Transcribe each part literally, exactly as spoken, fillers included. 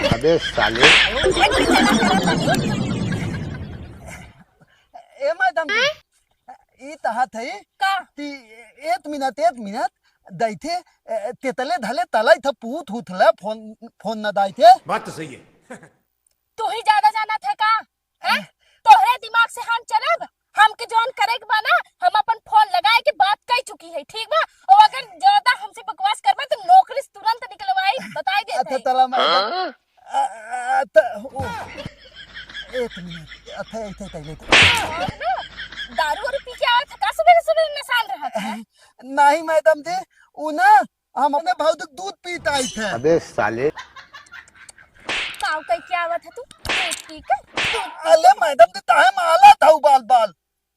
अबे साले। ए मैडम जी, ई तहा थई का? ती एक मिनट, एक मिनट, दैथे, ए, तेतले धले तलाई था पूत हुथला फोन, फोन न दाई थे। बात तो सही है। तू ही ज्यादा जाना थे का? हैं? तोहरे दिमाग से हम चलब? हमके जौन करे के बा ना, हम अपन फोन लगाए के बात कई चुकी है, ठीक बा? और अगर ज्यादा हमसे बकवास करबा तो नौकरी से तुरंत निकलवाई, बताई देत अच्छा, है। तला मैं हाँ? आ, आ, त, ओ, एक मिनट, अच्छा, ऐसे कैले तो। और ना, दारू वारू पी के आवत है का, सुबह सुबह नशान रहत है? नहीं मैडम जी, उ ना, हम अपने भौजी के दूध पीत आई थे। अबे साले। काव कह के आवत है तू? दूध पी के? अले मैडम जी, ताहे माला था बाल बाल।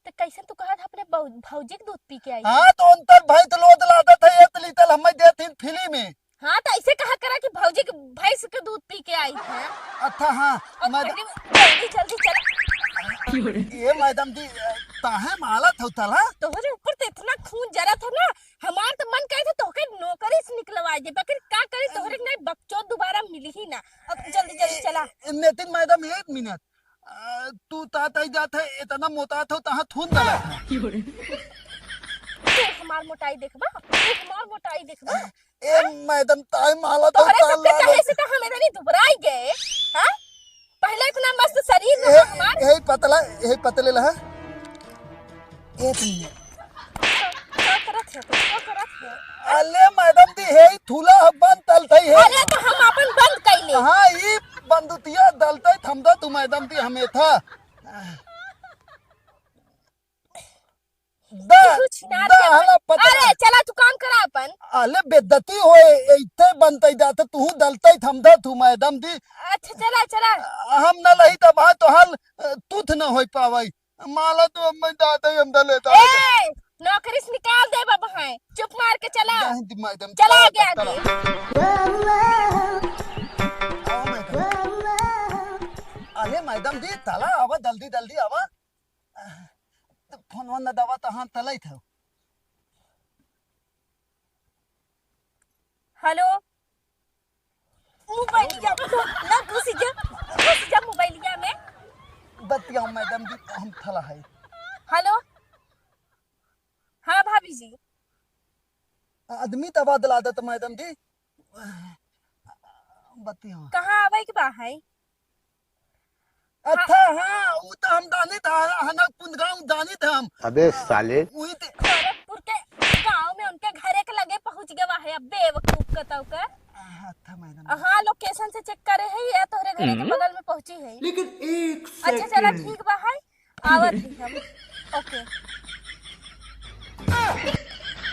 तो कैसे तू कहा था अपने भौ-, भौजी के दूध पी के आई? हाँ, तो उन तल भैंस लोद लादत है, एक लीटर हमें देत ही फ्री में। हाँ, तो ऐसे कहा करा कि भौजी के भैंस के दूध पी के आई है। अच्छा, हाँ, और मैडम। पहले जल्दी, जल्दी चला। ये मैडम जी, ताहे माला था तला? तोहरे ऊपर तो इतना खून जरा था ना, हमार तो मन करे थे तोहके नौकरी से निकलवा दे, बाकी का करे, तोहरे के नहीं बकचोद दोबारा मिली ही ना। अब जल्दी, जल्दी चला। ए, नितिन मैडम, एक मिनट। आ, तू तात आई जात है, इतना मोटा था, तहाँ थून डाला था। तू हमार मोटाई देखबा, तू हमार मोटाई देखबा। ए, मैडम, ताई माला तो तोहरे ताल सबके लाल कहे है। से तो हम इतनी दुबराई गए, हाँ? पहले इतना मस्त शरीर ए, रहा हमार। ए, पतला, ए, पतले लहा। एक मिनट। का करत है तू? का करत है? अले मैडम दी, हे थूला ह बंद तलतई है। अरे तो हम अपन बंद कैले। हाँ, ई बंदुतिया दलतई थमदा तू मैडम दी हमें था। दा, तू छिनार दा के हला पता। अरे चला तू काम करा अपन। अले बेइज्जती होए, इत्ते बनतई जात, तू दलतई थमदा तू मैडम दी। अच्छा चला, चला। हम न लही तब हाँ तो हाल, अ, तूथ न होई पावई। माला तो अब मैं दादा ही हम दले दादा। ए, नौकरी से निकाल दे बाबा है। चुप मार के चला। नहीं दी मैडम, चला चला, आगे, चला। आगे। आओ मैडम। अरे मैडम दी, चला आवा, जल्दी, जल्दी आवा। तो फोन वोन न दवा तो हाँ तलई था। हेलो। मोबाइलिया में ना घुस जा, घुस जा मोबाइलिया में। बतियाओ मैडम जी, हम थला है। हेलो, हाँ भाभी जी। आदमी तबादला देत मैडम जी। बतियाओ। कहाँ आवे के बा है? अच्छा, हाँ। हाँ, उ त हम जानित ह, हनकपुर गाँव जानित ह हम। अबे साले। उही ते गोरखपुर के गाँव में उनके घरे के लगे पहुँच गवा है, अब बेवकूफ कतौ का। अच्छा, मैडम। हाँ, लोकेशन से चेक करे है, या तोहरे घरे के हम्म। बगल में पहुँची है। लेकिन एक अच्छा, चला, सेकंड। ठीक बा है, आवत ही हम। ओके।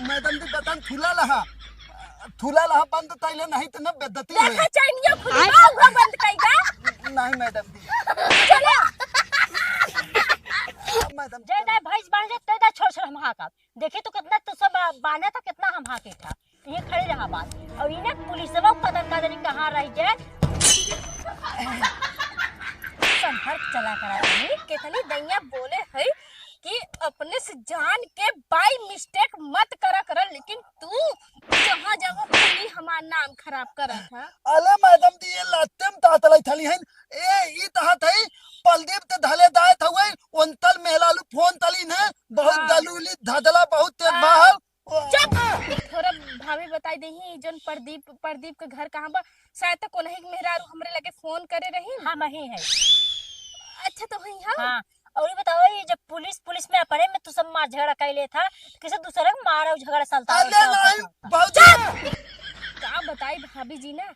मैडम जी, बटन खुला लहा, खुला लहा, बंद तैले नहीं तो ना बेइज्जती होई। देखा, चैनिया खुली बा, उहो बंद कई दा। नहीं मैडम जी। चला। मैडम। जय जय भैंस बांधे, तय दा छोड़ छोड़ हम हाकब। देखी तो कितना तू सब बांधे था, कितना हम हाके था। ये खड़ी रहा बात। और इन्हें पुलिसवा पता का जानी कहाँ रह जाए। संभर चला करा, कितनी दैया बोले है कि अपने से जान के by mistake मत करा करन, लेकिन तू जहाँ जहाँ खुली हमार नाम खराब करत है। अले मैडम दी, ये लाते में तात लाई थली हन। ए, ई तहा थई, पलदीप ते धले दाए थवे, ओंतल मेहलालू फोन तली ने, बहुत हाँ। दलूली धदला बहुत तेज आ, बा हौ। चुप! थोड़ा भाभी बताई देही, जौन प्रदीप, प्रदीप के घर कहाँ बा? शायद तो कोनही के मेहरारू हमरे लगे फोन करे रही। हम ही है। अच्छा, तो वही हम? हाँ। और ये बताओ, ये जब पुलिस, पुलिस में अपने में तू सब मार झगड़ा कर ले था, किसे दूसरे को मार और झगड़ा चलता अरे चलता नहीं, चलता। बाबूजी। का बताई भाभी जी ना,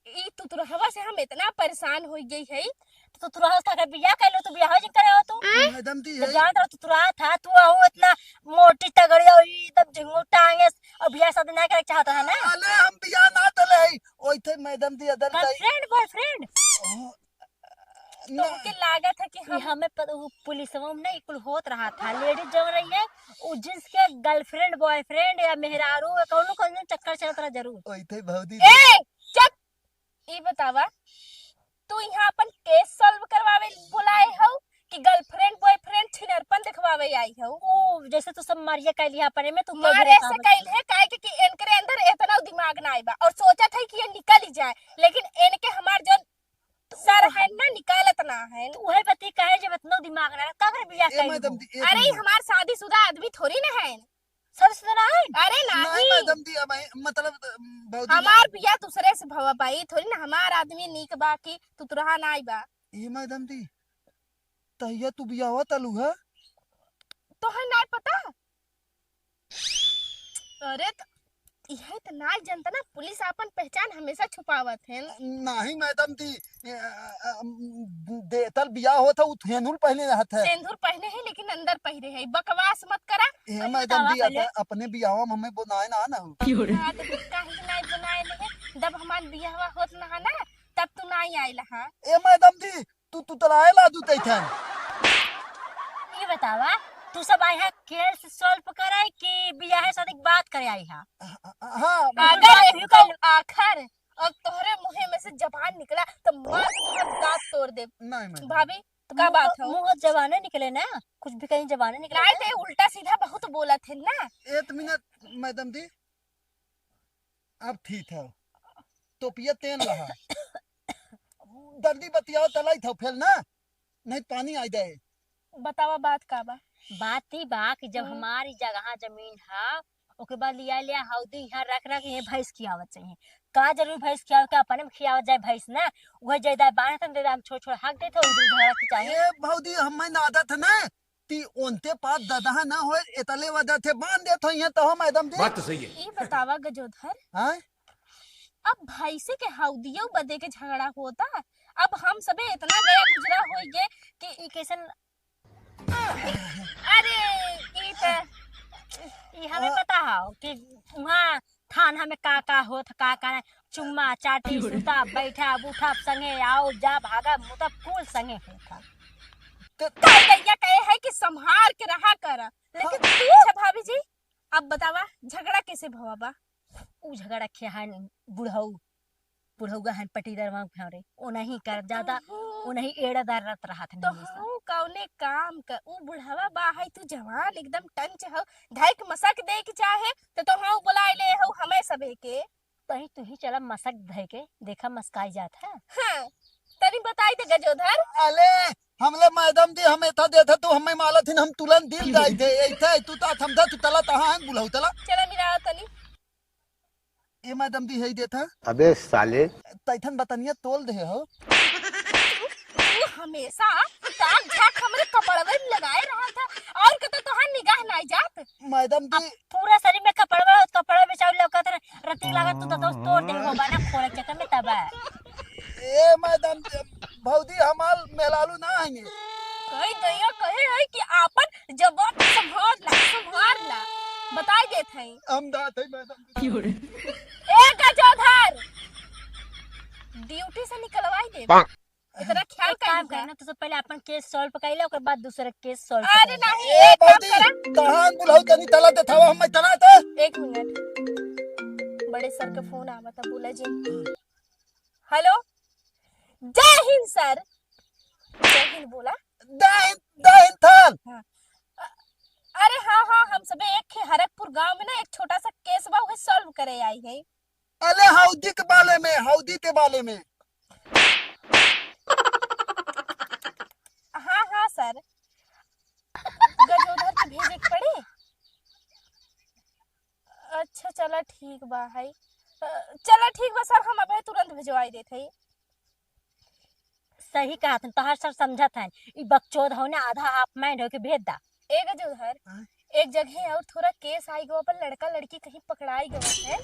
ई तुतुरहवा से हम इतना परेशान हो गई है। तो तुतुरहवा से अगर बियाह कर लो तो बियाह जिन करे हो तू। मैडम दी तो है। जान तो तुतुरहा था, तू हो इतना मोटी तगड़ी और एकदम झिंगुर टांगे और बियाह शादी ना करे चाहता है ना। अरे हम बियाह ना तले है, ओइथे मैडम दी अदर जाई। Girlfriend, boyfriend? ओ, तो ना। उनके लागत है कि हम हमें प-, वो पुलिसवा में ना कुल होत रहा था, लेडीज जब रही है, वो जिसके गर्लफ्रेंड, बॉयफ्रेंड या मेहरारू या कौनो, कौनो चक्कर चलत रहा जरूर। ओइथे भौजी। ए, चुप! ई बतावा, तू यहाँ अपन केस सॉल्व करवावे बुलाए हो कि गर्लफ्रेंड, बॉयफ्रेंड छिनरपन दिखवावे आई हो? ओ, जैसे तू सब मारिया कैली है अपने में, तू मारे से कैल है, काहे के कि इनकरे अंदर इतना दिमाग ना आइबा और सोचत है कि ये निकल ही जाए, लेकिन इनके हमार जौन सर है ना, निकालत ना है। तो उहे बती कहे जब इतनो दिमाग ना, का करे बियाह ए कइल मैडम हो? दी, एक अरे, ई मिनट। हमार शादीशुदा आदमी थोड़ी ना है। शादीशुदा ना है? अरे, नहीं, नहीं। मैडम दी, अब आई, मतलब, भौजी हमार ना बियाह दूसरे से भवा बा, ई थोड़ी ना हमार आदमी नीक बा कि तुतुरहा नाई बा। ए मैडम दी, तहिया तू बियाहवा तलू है? तोहे नाई पता? अरे त, इहे त नाई जनता ना, पुलिस आपन पहचान हमेशा छुपावत है। नहीं मैडम दी, ए, अ, अ, देतल बियाह होत है, उ सेंदूर पहने रहत है। सेंदूर पहने है, लेकिन अंदर पहिरे है। बकवास मत करा। ए, पहले मैडम बतावा दी, पहले। अप-, अपने बियाहवा में हमें बनाए ना, ना हो। क्यों रे? हाँ, तो तू काहे के नाई बनाए ले है? जब हमार बियाहवा होत ना है ना, तब तू नाई आइला, हाँ। ए, मैडम दी, तू, तू तलाए ला दू तैथन। ई बतावा, तू सब आए है case solve करे कि बियाह शादी की बात करे आई है? हाँ, अगर तू एक कल आखर और तोहरे मुँहे में से जबान निकला, तो मार के तोहर दांत तोड़ देब। नहीं, मैडम। भाभी, तो का मुँह, बात हो? मुँह जबाने निकले ना, कुछ भी कहीं जबाने निकले नहीं, ना। ते उल्टा सीधा बहुत बोलत है ना। एक मिनट, मैडम दी, अब ठीक है, टोपिया तेल रहा। जल्दी बतियाओ, तलाई था फेल ना, नहीं पानी आ जाए। बतावा, बात का बा? बात ई बा कि जब हम्म। हमारी जगह जमीन है, ओके बाद लिया लिया हौदी यहाँ रख रख ये भैंस खियावत चाहिए। का जरूरी भैंस खियावे के, अपने में खियावत जाए भैंस ना, उहे जायदाद बांधे तन दे दे, हम छोड़ छोड़ हक देते, उधर उधर रख के चाहे। ए भौजी, हमें ना आदत है ना, ती ओनते पास ददहा ना होए, एतले वजह थे बांध देत होइहे तो हो मैडम जी। बात तो सही है। ई बतावा गजोधर, हाँ? अब भैंसे के हौदियो बदे के झगड़ा होता, अब हम सबे इतना गया गुजरा होइगे कि ई कैसन, अरे, ई त, ई हमें हाँ। पता हो कि वहाँ थाना में का का होत, का का नहीं, चुम्मा चाटी, सुता, बैठा, उठा, संगे आओ, जा, भागा, मुता, कुल संगे होत है। तो तोर दैया कहे है कि संभार के रहा कर, लेकिन हाँ। तू, अच्छा भाभी जी, अब बतावा झगड़ा कैसे भवा बा? उ झगड़ा खे है बुढ़ऊ, बुढ़ऊ गहन पटीदार वहाँ घरे, ओ नहीं कर ज्यादा, ओहो। ओ नहीं एड़ा दर्रत रहत है तो हमेशा। हूँ कौने काम का, उ बुढ़वा बा है, तू जवान एकदम टंच हो, धैक मसक दे के चाहे, तो, तो हाँ बुलाए ले हो हमें सबे के। तही तू ही चला मसक धै के, देखा मसकाई जात है। हाँ, तनी बताई दे गजोधर। अले, हमले मैडम जी, हम एथा देथे, तू हमें मालत हिन, हम तुरंत दिल जाई थे, एथे, तू ता समझा, तू तला तहाँ है, बुलाऊ तला। चला मिला तनी। ए मैडम दी है देत है। अबे साले। तैथन बतनिया तोल दे हो। तू हमेशा ताक झाक हमरे कपड़वे में लगाए रहा था, और के तो तोहार निगाह नाई जात। मैडम अब दी। पूरा शरीर में कपड़वा, कपड़ा में चाउर लौकत रहे, रत्ती लागत तू तो दोस्त तोड़ दे हो, बाना खोले चक्कर में तबाह। ए मैडम, भौजी हमार मेहरारू ना है ने। कही दैया कहे है कि आपन जबान संभार ला, संभार ला। बताई देत है। हम दात है मैडम। क्यों रे? ए गजोधर, ड्यूटी से निकलवाई दे। इतना ख्याल एक काम कर। करना, तू सब पहले अपन case solve कर ले, ओकर बाद दूसरा case solve अरे कर ले। नहीं, ए एक काम भौजी, करा। कहाँ बुलाऊ तनी तला देखावा, हम तना तो। एक मिनट, बड़े सर के फोन आवा था, बोला जी। हेलो, जय हिंद सर। जय हिंद बोला। जय हिंद, जय हिंद थान। हाँ। अ-, अरे हाँ, हाँ, हम सबे एक ही हरकपुर गांव में ना एक छोटा सा case बा, उहे solve करे आई है। अले हौदी के बाले में, हौदी के बाले में। हाँ, हाँ सर, गजोधर के भेजे के पड़ी। अच्छा, चला ठीक बा है। अ, चला ठीक बा सर, हम अबे तुरंत भिजवाई देत हई। सही कहत हन, तोहार सर समझत हन। ई बकचोद हो ना, आधा half mind होके भेज दा। ए गजोधर, हाँ? एक जगह और थोड़ा case आई गवा, पर लड़का लड़की कहीं पकड़ाई गवा है।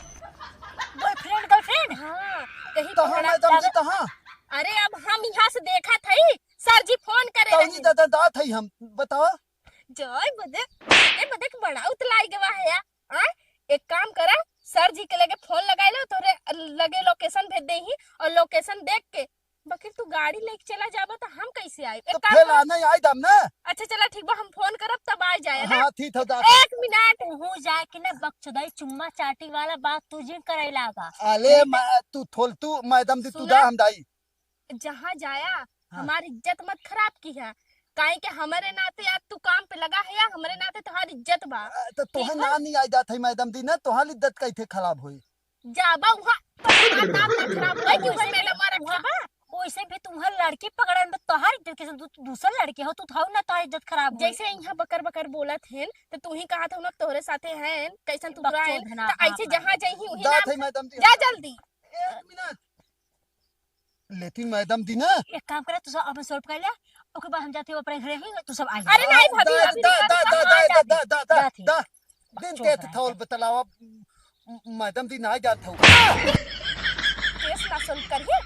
Boyfriend, girlfriend? हाँ, कहीं तो हाँ, पकड़ा मैडम जी, लगा। तो हाँ। अरे, अब हम यहाँ से देखा थई, सर जी फोन करे कौनी रहे। दादा दात है हम, बताओ। जय बदे, ए बदे के बड़ा उतलाई गवा है या। हाँ? एक काम करा, सर जी के लगे फोन लगाई लो, तोरे लगे location भेज दे ही, और location देख के, बाकी तू गाड़ी लेके चला जाबा तो हम कैसे आए? एक तो काम फिर करा। आने आई दम ना। अच्छा चला ठीक बा, हम फोन करब तब आ जाए ना। हाँ, ठीक है, जा। एक मिनट। उहू जाए के ना बकचोदाई चुम्मा चाटी वाला बात तू जिन करे लागा। अले नहीं, मैं, तू थोल तू मैडम दी तू सुना? जा हम दाई। जहाँ जाया, हाँ। हमारी इज्जत मत खराब किहा, काहे कि हमरे नाते आज तू काम पे लगा है या हमरे नाते तोहार इज्जत बा। अ, तो तोहे ठीक बा? ना नहीं आई जात है मैडम दी ना, तोहार इज्जत कैसे खराब होई? जाबा उहाँ, तोहार नाम ना खराब होई कि उहे मैडम आ रखा बा। वैसे भी तुम्हार लड़की पकड़न में तोहार इज्जत कैसे? दू-, दूसर लड़की हो, तू तो हऊ ना, तोहार इज्जत खराब होई। जैसे यहाँ बकर बकर बोलत हेन, तो तू ही कहत हऊ ना, तोहरे साथे हेन, कैसन तू बकचोद रहे हेन। ना, तो ऐसे हाँ, जहाँ हाँ। जाइही वही जात नाम है मैडम जी। जा जल्दी। एक मिनट। लेकिन मैडम जी ना। एक काम करे, तू सब अपन solve कर ले, ओके बाद हम जाते हो अपने घरे ही, तू सब आ जा। अरे नहीं भाभी, दा, अभी दा, नहीं, दा, दा, अभी दा, नहीं दा, जाते। दा, दा, जाते। दा। दिन बकचोद देत है। थौल बतलावा, म-, मैडम जी ना जात हऊ। केस ना solve करिए,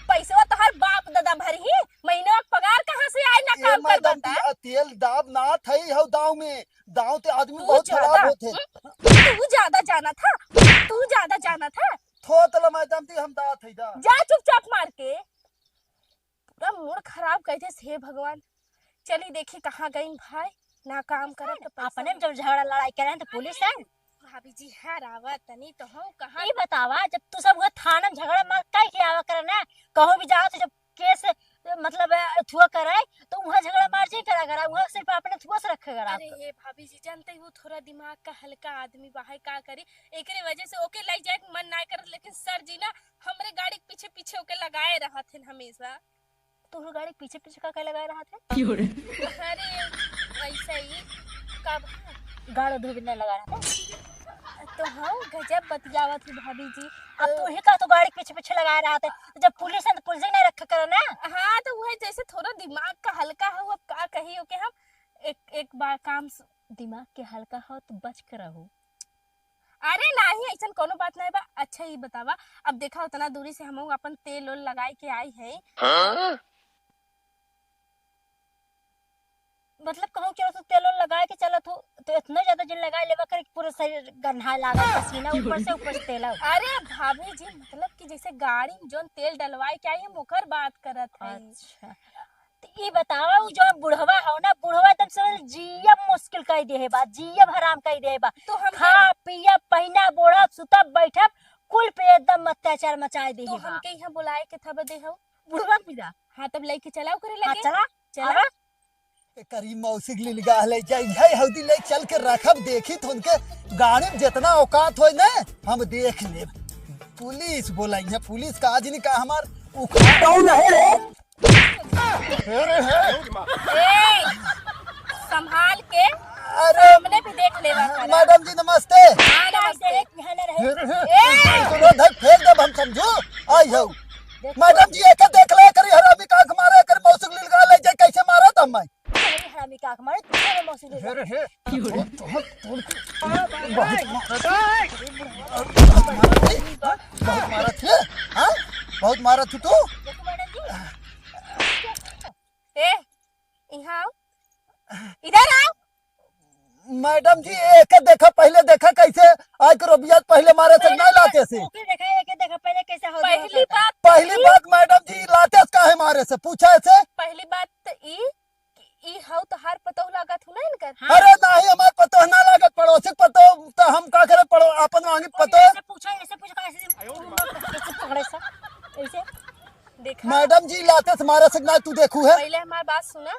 पैसवा तोहार बाप दादा भरी ही, महीने का पगार कहाँ से आई ना ए काम कर मैडम बता? जी, आ तेल दाब ना थई हऊ दाव में, दाव ते आदमी तू बहुत ज्यादा, खराब होत है। हम्म? तू ज्यादा जाना था, तू ज्यादा जाना था। थोतला मैडम जी हम दात है दा। जा चुपचाप मार के। पूरा mood खराब कर देस, हे भगवान। चली देखी कहाँ गईन भाई, ना काम करब तो पैसा अपने में जब झगड़ा लड़ाई करे हैं तो पुलिस है। भाभी जी, हर आवा तनी तो हम कहाँ ई बतावा, जब तू सब वो थाना में झगड़ा मार काहे के आवा करे ना, कहूँ भी जाओ तो जब केस, मतलब, अथुआ करे तो वहाँ झगड़ा मार जी करा करा, वहाँ सिर्फ अपने थुआ से रखे करा। अरे हे भाभी जी, जानते ही वो थोड़ा दिमाग का हल्का आदमी बा है, का करी, एकरे वजह से ओके लग जाए के मन ना करत, लेकिन सर जी ना हमरे गाड़ी के पीछे पीछे ओके लगाए रहत हैं हमेशा। तोहर गाड़ी के पीछे पीछे का, का लगाए रहत है? क्यों रे? अरे, वैसे ही, का भा? गाड़ो धोबी नहीं लगा रहत है। तो हाँ, गजब बतियावत ही भाभी जी। अब तो तू ही का तो गाड़ी के पीछे पीछे लगाए रहत है। जब पुलिस है तो पुलिस ही नहीं रखा करो ना। हाँ, तो वह जैसे थोड़ा दिमाग का हल्का हो, अब का कही ओके हम। एक, एक बार काम स- दिमाग के हल्का हो तो बच के रहो। अरे नाही, ऐसन कोनो बात नाही बा। अच्छा, ई बतावा, अब देखा, उतना दूरी से हमहू अपन तेल ओल लगाए के आई है। हाँ? मतलब, कहूँ केहू से तेल ओल लगाए के चलत हो, तो इतना ज्यादा जिन लगाए लेवा करे कि पूरा शरीर गन्हाए लागल, पसीना ऊपर से, ऊपर से तेल आउ। अरे भाभी जी, मतलब कि जैसे गाड़ी में जौन तेल डलवाए के आई, हम ओकर बात करत हई। अच्छा। त ई बतावा, उ जो बुढ़वा हौ ना, बुढ़वा एकदम से जियब मुश्किल कइ देहे बा, जियब हराम कइ देहे बा। तो हम खा, पियब, पहिना, ओढ़ब, सुतब, बैठब, कुल पे एकदम अत्याचार मचाए देहे तो बा। हमके यहाँ बुलाए के था बदे हौ? बुढ़वा के मिला। हाँ, तब लइके चला ओकरे हाँ, लगे। चला, चला। आवा। एकरी मौसी के लिलगा ले जाई है, हौदी ले चल के रखब, देखी तो उनके गाड़ी में जितना औकात होए ना, हम देख लेब। पुलिस बोलाई है, पुलिस का आज नहीं का हमार उखाड़ कौन है रे? अरे हे। ए, संभाल के अरे, सामने भी देख लेवा करा। मैडम जी, नमस्ते। हाँ, नमस्ते। अरे हे। ए! सुनो, धर फेंक देब हम, समझू? आई हौ। मैडम जी, एके देख ले, एकरी हरामी का आँख मारे, एकर मौसी के लिलगा ले जाए, कैसे मारा था मैं? अरे हरामी का आँख मारे, तू मौसी के लिलगा। अरे हे। बहुत, बहुत, बहुत, बहुत मारा था, हाँ? बहुत मारा था तू। देखो मैडम जी। ए, यहाँ आओ। इधर आओ। मैडम जी, एके देखा, पहिले देखा कैसे, आज के रोबिया पहिले मारे से ना लाते से। ओके देखा, एके देखा पहिले कैसे हो पहली बात पहली ई बात मैडम जी, लाते से काहे मारे से, पूछा से। पहली बात त ई कि ई हौ तोहार पतोह लागत हौ ना इनकर? हाँ। अरे नाही, हमार पतोह ना लागत, पड़ोसी के पतोह, तो हम का करे, पड़ो-, अपन मांगी पतोह। ऐसे पूछो, ऐसे पूछो, कैसे, कैसे पकड़े सा? ऐसे? देखा? मैडम जी, लाते से मारे से ना तू देखू है। पहिले हमार बात सुना,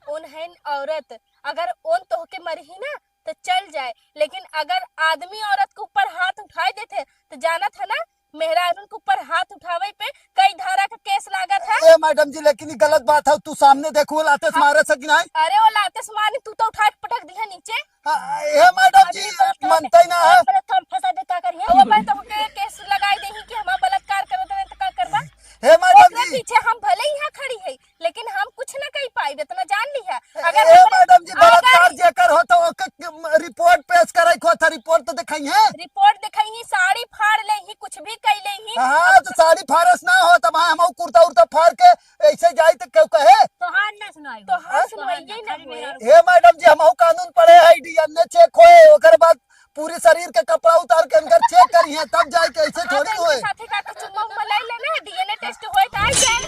उन है औरत, अगर उन तोहके मरही ना, तो चल जाए, लेकिन अगर आदमी औरत के ऊपर हाथ उठाए देते, तो जानत है ना, मेहरारून के ऊपर हाथ उठावे पे कई धारा का केस लागत है। ए मैडम जी, लेकिन ई गलत बात है, तू सामने देखू, वो लाते से हाँ। मारे से कि नहीं? अरे वो लाते से मारे, तू तो उठा के पटक दिया नीचे। हाँ, ए मैडम जी, अभी तो मनते ही ना है। प्लेटफॉर्म फंसा दे, का करिए? वो मैं तो के केस लगाई देही कि हमार बलात्कार करत रहे तो का करबा? हे मैडम ओकरे जी। पीछे हम भले यहाँ खड़ी है, लेकिन हम कुछ न कही पाइब, इतना जान लिहा। अगर ए, हमरा, मैडम जी, बलात्कार अगर जेकर हो तो ओके रिपोर्ट पेश करे को था, रिपोर्ट तो दिखाई है। रिपोर्ट दिखाई ही, साड़ी फाड़ ले ही, कुछ भी कह ले ही। हाँ, तो साड़ी फाड़स ना हो, तब हाँ, हम कुर्ता उर्ता फाड़ के ऐसे जाई तो क्यों कहे? तोहार ना सुनाई। तोहार हाँ? सुनवाइए ना खाली होए। मेरा हे मैडम जी, हम कानून पढ़े है, डीएनए चेक होए, ओकर बाद पूरी शरीर के कपड़ा उतार के अंदर चेक करी है, तब जाए के ऐसे हाँ, थोड़ी तो होए। इनके साथे जाके चुम्मा उम्मा ले लेना, डीएनए टेस्ट होए तो आ जाए।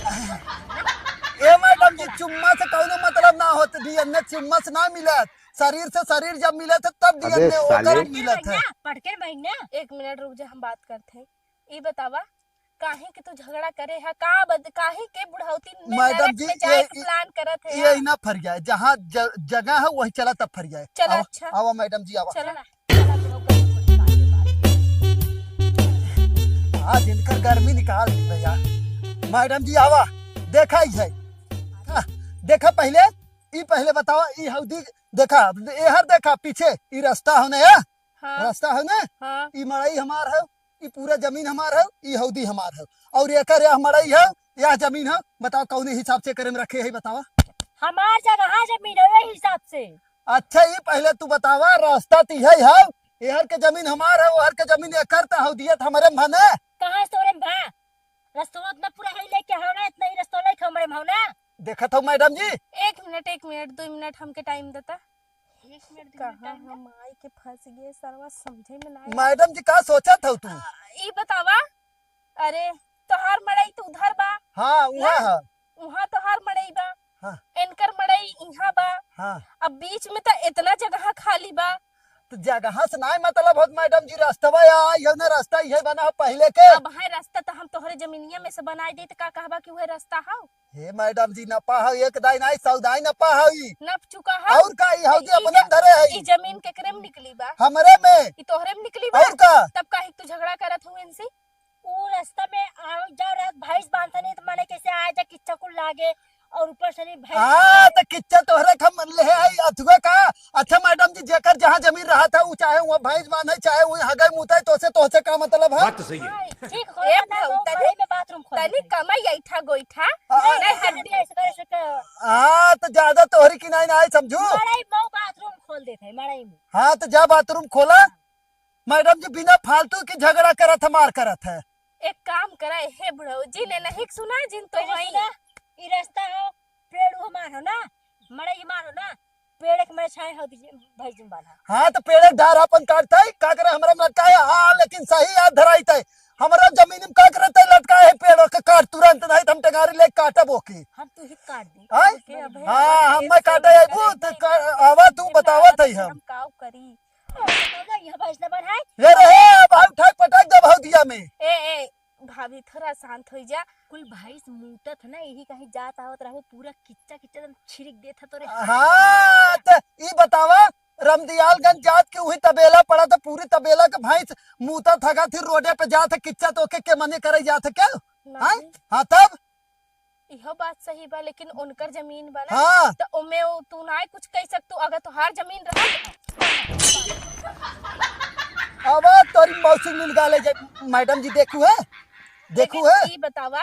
ए मैडम जी, चुम्मा से कौनो मतलब ना होत, डीएनए चुम्मा से ना मिलत, शरीर से शरीर जब मिलत है तब अबे डीएनए साले। ओकर मिलत है। पढ़ के बहिन ना। एक मिनट रुक जा, हम बात करते हैं। ई बतावा, काहे के तू झगड़ा करे है? का बद-, काहे के बुढ़ौती में मैडम नरक जी, में जाए ये, के प्लान करत है? ये ना फर जाए, जहाँ ज-, जगह है वही चला तब फर जाए। चला, आवा, अच्छा। आवा मैडम जी, आवा। चला। आज इनकर गर्मी निकाल दी भैया। मैडम जी, आवा। देखा ही है। हाँ, देखा पहिले, ई पहिले बतावा, ई हौदी देखा, एहर देखा पीछे, ई रास्ता हो ना, या? हाँ। रास्ता हो ना? हाँ। ई मड़ई हमार है, ई पूरा जमीन हमार है, ई हौदी हमार है। और एकर यह मड़ई है, यह जमीन है, बताओ कौने हिसाब से करे में रखे है, बतावा। हमार जगह जमीन है, वही हिसाब से। अच्छा, ई पहिले तू बतावा, रास्ता तो यही है, एहर के जमीन हमार है, ओहर के जमीन एकर, त हौदियत हमरे में भा ना? कहाँ से तोरे में भा? रस्तवा इतना पूरा है लेके हौ ना, इतना ही रस्तवा लेके हमरे में हौ ना। देखत हो मैडम जी? एक मिनट, एक मिनट, दो मिनट हमके टाइम देता। एक मिनट, दो मिनट कहाँ टाइम दे। हम आई के फंस गए, सरवा समझे में ना आया। मैडम जी, का सोचत हो तू? आ, ई बतावा, अरे, तोहार मड़ई तो उधर बा। हाँ, उहाँ ना? है। उहाँ तोहार मड़ई बा। हाँ। इनकर मड़ई इहाँ बा। हाँ। अब बीच में तो इतना जगह खाली बा। तो जगह से नाहीं मतलब होत मैडम जी, रास्तवा या, ये ना रास्ता इहे बना हो पहिले के। अब है रास्ता तो हम तोहरे जमीनिया में से बनाई दे, तो का कहबा कि उहे रास्ता हौ? हे मैडम जी, नपा हौ, एक दाई नाहीं, सौ दाई नपा हौ ई। नप चुका हौ। और का, ई हौदी ई अपने में धरे है। ई जमीन केकरे में निकली बा? हमरे में। ई तोहरे में निकली बा? और का? तब काहे तू झगड़ा करत हौ इनसे? ऊ रास्ता में आओ जाओ रहत, भैंस बांधत नहीं तो मने कैसे आए जा किच्चा कुल लागे और ऊपर से नहीं भैंस हाँ, तो किच्चा तोहरे खम ले आई अथुआ का। अच्छा मैडम जी, जेकर जहाँ जमीन रहत है, ऊ चाहे वहाँ भैंस बांधे, चाहे वहीं हगई मूते, तोसे, तोसे का मतलब है? बात तो सही है। हाँ, ठीक हो ए ना, ना, भाऊ, वो तनी, बड़े में बाथरूम खोल तनी देते हैं। कमाई ऐठा गोईठा। आ, नहीं, नहीं, ऐसे करे, ऐसे कर। हाँ, तो ज्यादा तोहरी की नाहीं, नाहीं समझू। मड़ई में बाथरूम खोल देते हैं, मड़ई में। हाँ, तो जा बाथरूम खोला। मैडम जी, बिना फालतू के झगड़ा करत है, मार करत है। एक काम करा, हे बुढ़ऊ, जिन नहीं सुना, जिन तो पहले वही। सुना, ई रास्ता हो, पेड़ हमार हो ना, मड़ई हमार हो ना, पेड़ के मैं छाए हो दीजिए, भाई जिन बांधा। हाँ, तो पेड़ के डार अपन काटता है, का करे, हमरा में लटका है, हाँ, लेकिन सही याद धराई तय, हमरा जमीन में का करता है, लटका है पेड़ के काट तुरंत, नहीं तो हम टंगारी लेके काटब ओके। हम तू ही काट दी। आय? ओके, अब हाँ, हम मैं काटे अबू, तो का-, आवा तू बतावत है हम। हम काव करी? अरे, ये रहे, अब हम ठक पटक देब हौदिया में। ए, ए, भाभी, थोड़ा शांत हो जा। कुल भैंस मूतत ना, यही कहीं जात आवत रहबो, पूरा किच्चा किच्चा एकदम छिड़क देत है तोरे। हाँ, त ई बतावा, रमदियालगंज जात के वही तबेला पड़ा, तो पूरी तबेला के भैंस मूतत हगा थी रोडे पे जात है, किच्चा तो के, के मने करे जात है क्या? नहीं। हाँ, तब इहो बात सही बा, लेकिन उनकर जमीन बा ना, हाँ। तो ओमे उ, तू नाय कुछ कह सकतू, अगर तोहार जमीन रहत। अब तोरी मौसी मिल गाले जे, मैडम जी, देखू है, देखू लेकिन है। ई बतावा,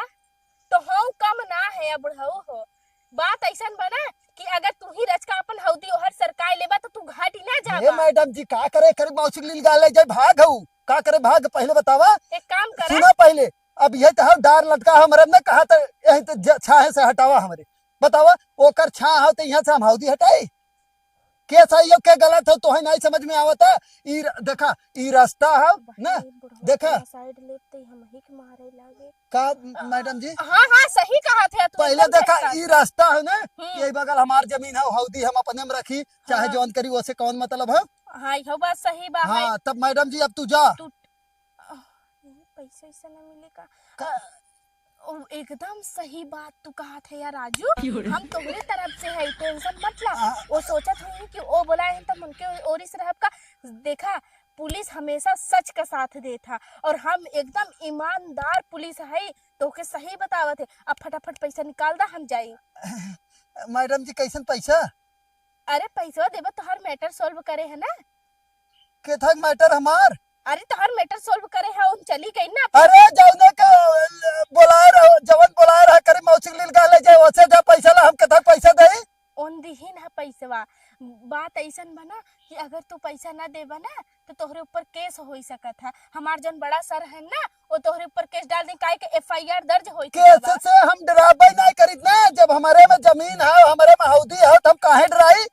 तो हऊ कम ना है, अब बुढ़ऊ हो, बात ऐसन बा ना कि अगर तू ही रच का अपन हौदी ओहर सरकाय लेबा, तो तू घाटी ना हे जाबा। मैडम जी, का करे, करे मौसी मिल गाले जे, भाग हऊ, का करे, भाग, पहले बतावा। एक काम करा। सुना पहले, अब यह तो हर डार लटका हमरे में, कहा तो यही तो ज-, छाहे से हटावा हमरे। बतावा, ओकर छाह हो तो यहाँ से हम हौदी हटाई? के सही हो, के गलत हो, तोहे नहीं समझ में आवता। ई र-, देखा, ई रास्ता हो ना, देखा। साइड लेते हम ही के मारे लागे। का, मैडम जी? हाँ, हाँ, सही कहा थे तू, पहले एकदम देखा, सही कहा। ई रास्ता हो ना, हम्म। यही बगल हमार जमीन हो, हौदी हम अपने में रखी, चाहे हाँ। जौन करी, ओसे कौन मतलब हो? हाँ, इहो बात सही बा, हाँ, है। तब मैडम जी, अब तू जा। तू आह, यही पैसा वैसा ना मिले का? का? अ, ओ, एकदम सही बात तू कहत है यार राजू, हम तोहरे तरफ से है, tension मत ला। आ, ओ सोचत हुई कि ओ बोला है, तब उनके ओरी से रहब का? देखा, पुलिस हमेशा सच का साथ देत हा, और हम एकदम ईमानदार पुलिस है, तोके सही बतावत है। अब फटाफट पैसा निकाल दा, हम जाई। मैडम जी, कैसन पैसा? अरे, पैसवा देबा, तोहार matter solve करे है ना? केथक matter हमार? अरे, तोहार matter solve करे है, उन चली गई ना। अरे, जौने के बोलाए रहो, जवन बोलाए रहा, करे मौसी के लिए गाले जाए, ओसे जा पैसा ला, हम केथक पैसा देई? उन दिहिन है पैसवा। बात ऐसन बा ना कि अगर तू पैसा ना देबा ना, तो तोहरे ऊपर case हो सकत है। हमार जौन बड़ा सर है ना, वो तोहरे ऊपर case डाल दे, काहे के FIR दर्ज होई case बा। से हम डराबे नहीं करित ना, जब हमारे में जमीन है, हमारे में हौदी है, तो हम काहे डराई?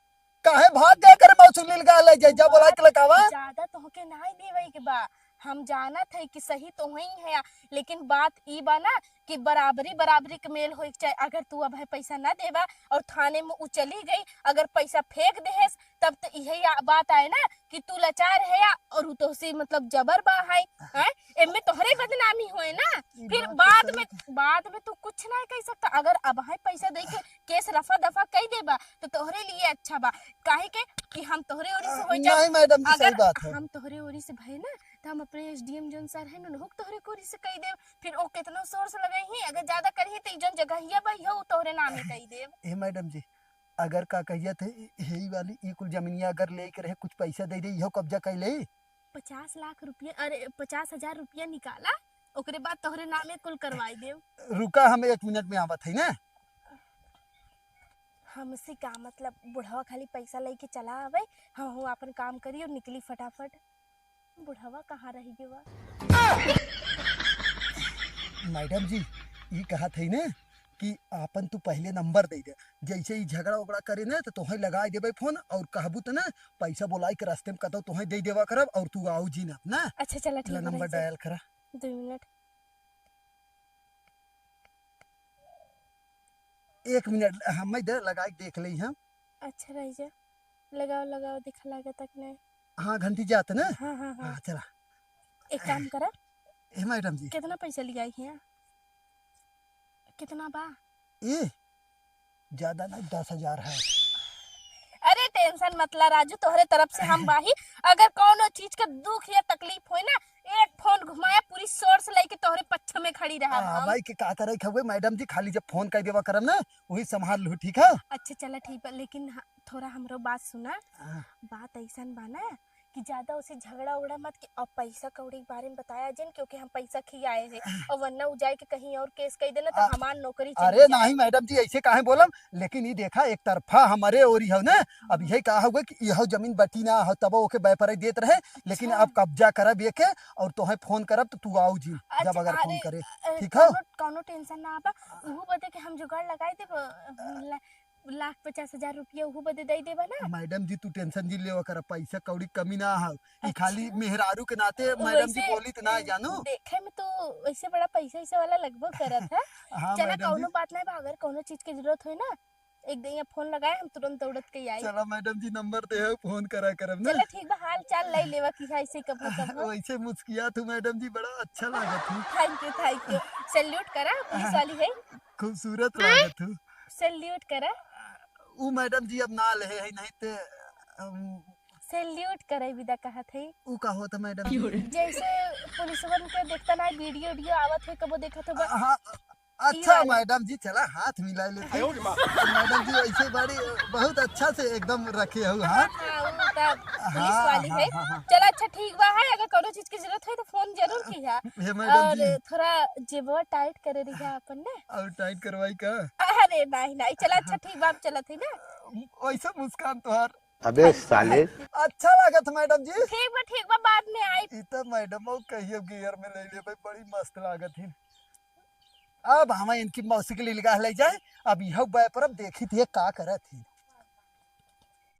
काहे भाग गए करे मौसी लील गा ले जाए, जा बोला के लकावा। ज्यादा तोहके नाई देवे के बा, हम जानत है कि सही तो वही है, लेकिन बात ई बा ना कि बराबरी बराबरी के मेल होए के चाहे। अगर तू अब है पैसा ना देबा और थाने में उ चली गई, अगर पैसा फेंक देहेस, तब तो इहे या बात आए ना कि तू लाचार है या और उ तोहसे मतलब जबर बा है, हैं? एमे तोहरे बदनामी होए ना। ई फिर बात तो बाद सही में, है। बाद में तू कुछ ना कह सकता। अगर अब है पैसा दे के case रफा दफा कह देबा तो तोहरे लिए अच्छा बा, काहे के कि हम तोहरे ओरी से आ, हो जा। नहीं मैडम जी, सही अगर बात है। हम तोहरे ओरी से भए ना त हम अपने एसडीएम जौन सर हैं, उन्हों के तोहरे कोरी से कहि देब। फिर ओ केतनो सोर्स लगइहीं, अगर ज्यादा करिहीं, त ई जौन जगहिया बा, इहो तोहरे नामे कहि देब। ए मैडम जी, अगर का कहिया थे, ए-, हेई वाली ई कुल जमीनिया अगर लेके रहे, कुछ पैसा दे दे, इहो कब्जा कर ले। पचास लाख रुपया, अरे, पचास हजार रुपया निकाला, ओकरे बाद तोहरे नामे कुल करवाई देब। रुका, हम एक मिनट में आवत है ना। हमसे का मतलब, बुढ़वा खाली पैसा लेके चला आवे, हम, हम आपन काम करी और निकली फटाफट। बुढ़वा कहाँ रहि गवा? मैडम जी, ई कहत है ना कि आपन तू पहले नंबर दे दे, जैसे ही झगड़ा उगड़ा करे ना तो तोहे लगाई देबे फोन और कहबू तो ना पैसा बोलाई के रास्ते में कतौ तोहे दे देवा करब और तू आऊ जी ना, ना। अच्छा, चला, ठीक ला, बा, नंबर रह जा। डायल करा। दो मिनट। एक मिनट, हम दे लगाई के देख ले हम। अच्छा, रह जा, लगाओ, लगाओ, देखा लागत तक नहीं। हाँ, घंटी जात ना। हाँ, हाँ, हाँ। हाँ, चला। एक काम करा। ए मैडम जी। कितना पैसा लिया है? कितना बा? ए, ज्यादा नहीं, दस हजार है। अरे, टेंशन मत ला राजू, तोहरे तरफ से हम बाही। अगर कौनो चीज का दुख या तकलीफ होई ना, एक फोन घुमाया, पूरी सोर्स लेके तोहरे पक्ष में खड़ी रहब आ, हम। भाई के का करे के हवे मैडम जी, खाली जब फोन कर देवा करब ना, वही संभाल लू, ठीक है? अच्छा, चला, ठीक बा, लेकिन ह-, थोड़ा हमरो बात सुना। हाँ। बात ऐसन बा ना कि ज्यादा उसे झगड़ा उगड़ा मत के, और पैसा कौड़ी के बारे में बताया जिन, क्योंकि हम पैसा खियाए हैं और वरना उ जाए के कहीं और केस कह देना तो आ, हमार नौकरी चली अरे जाए। नहीं मैडम जी, ऐसे काहे बोलम? लेकिन ये देखा, एक तरफा हमारे ओरी हो ना, अब हम्म। यही कहा हुआ कि यह जमीन बटी ना हो तब ओके व्यापारी देत रहे, लेकिन अच्छा। अब कब्जा करब ये के और तोहे फोन करब तो तू आऊ जी, अच्छा, जब अगर फोन अरे, करे, अ, ठीक है? कौनो, कौनो टेंशन ना बा, उहू बदे के हम जुगाड़ लगाई देब, अ, ला-, लाख पचास हजार रुपया उहू बदे दे देबा ना। मैडम जी, तू टेंशन जी लेवा कर, पैसा कौड़ी कमी ना हो। ई अच्छा। खाली मेहरारू के नाते मैडम जी वैसे, बोली तो ना जानू। देखे में तो वैसे बड़ा पैसा वैसा वाला लगबो करत है। हाँ, चला, मैडम जी। कौनो बात नहीं बा, अगर कौनो चीज के जरूरत होई ना, एक दिन यहाँ फोन लगाए, हम तुरंत दौड़त के आई। चला मैडम जी, नंबर दे हो, फोन करा करब ना। चला ठीक बा, हाल चाल ले लेवा कि है ऐसे कबो कबो। वैसे मुस्किया तू मैडम जी, बड़ा अच्छा लागत है। Thank you, thank you। Salute करा, पुलिस वाली है। खूबसूरत लागत हूँ। सैल्यूट करा। उ मैडम जी अब ना ले है, नहीं ते, अम, सैल्यूट करे विदा कहत है। उ का होता मैडम जी? जैसे पुलिसवन के देखता ना, वीडियो वीडियो आवत है, कबो देखत हो बा-, हाँ, अच्छा इहो वाला। मैडम जी, चला हाथ मिला लेते हैं। आयो रे माँ। मैडम जी वैसे बड़ी, बहुत अच्छा से एकदम रखे हो हाँ, हाथ। हाँ, उ त पुलिस हाँ, वाली हाँ, है। हाँ, हाँ। चला अच्छा ठीक बा है, अगर कोनो चीज की जरूरत है तो फोन जरूर किहा। हे मैडम और जी। थोड़ा जेबवा टाइट करे रहिया अपन ना। और टाइट करवाई का? अरे नहीं, नहीं, चला अच्छा ठीक बा, हम चलत है ना। वैसे मुस्कान तोहार अबे साले। अच्छा लागत मैडम जी। ठीक बा, ठीक बा, बाद में आई। ई त मैडम वो कहियो गियर में ले ले भाई, बड़ी मस्त लागत है। अब हम इनकी मौसी के लिए लगा ले जाए, अब यह व्यापार अब देखी थी का करत है।